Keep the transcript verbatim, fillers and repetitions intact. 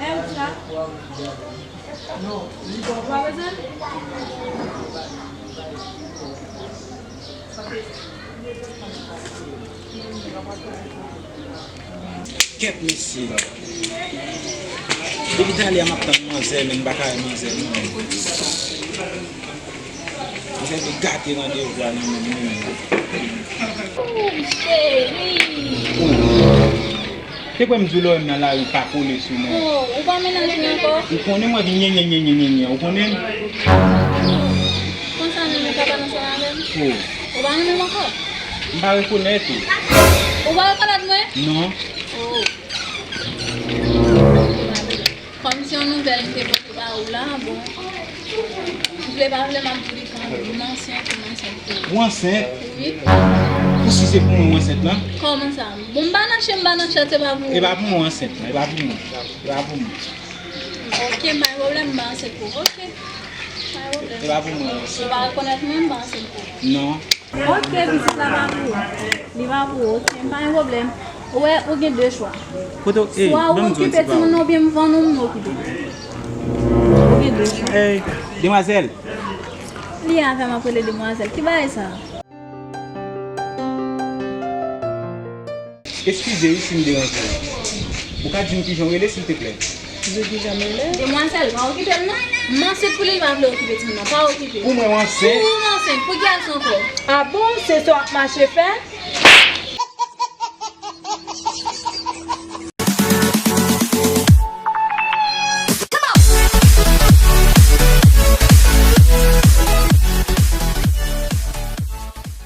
Ou pa bezwen? Kèt mesye. Depi talè a m ap tann manzè, men m pa ka wè manzè non. Manzè te gate randevou a nan men m. Cheri. Te kwè m di w lè w wè m nan lari pa kole sou mwen. Oh, ou pa menaj mwen ankò? Ou konnen mwen vin nyenyenyenyenyenyen, ou konnen m? Konsa menm ou ka pale ansanm avè m? Oh. Ou pa renmen m ankò? M pa rekonèt ou. Ou pa rekonèt mwen? Non. Oh. Kòm se yon nouvèl m te pote ba ou la, bon. M vle pa vle m ap di li kanmenm, m ansent, m ansent pou ou. Ou ansent? Wi. Pou si se pou mwen ou ansent lan? Kòman sa? Bon, m pa nan chen, m pa nan chat, se pa pou ou. E pa pou mwen ansent lan, e pa pou mwen. E pa pou mwen. Ok, pa gen pwoblèm, m pa ansent pou ou. Ok. Pa gen pwoblèm. E pa pou mwen ou ansent. Ou pa rekonèt mwen, m pa ansent pou ou. Non. Ok, pitit la pa pou ou. Li pa pou ou, ok, pa gen pwoblèm. Ou wè, ou gen de chwa. Kote w, ey, swa ou ban m di w okipe ti timoun nan oubyen m vann ou, m okipe. Ou gen de chwa. Ey, demwazèl. Li avè m ap rele demwazèl. Ki bagay sa? Eskize wi si m deranje w. Ou ka di m kijan w rele, silteplè? Di w kijan m rele? Demwazèl, pa okipe l non. M ansent pou li, l pa vle okipe timoun nan. Pa okipe. Pou mwen w ansent? Pou ou m ansent. Pou kiyès ankò? A bon, se sa w ap mache fè?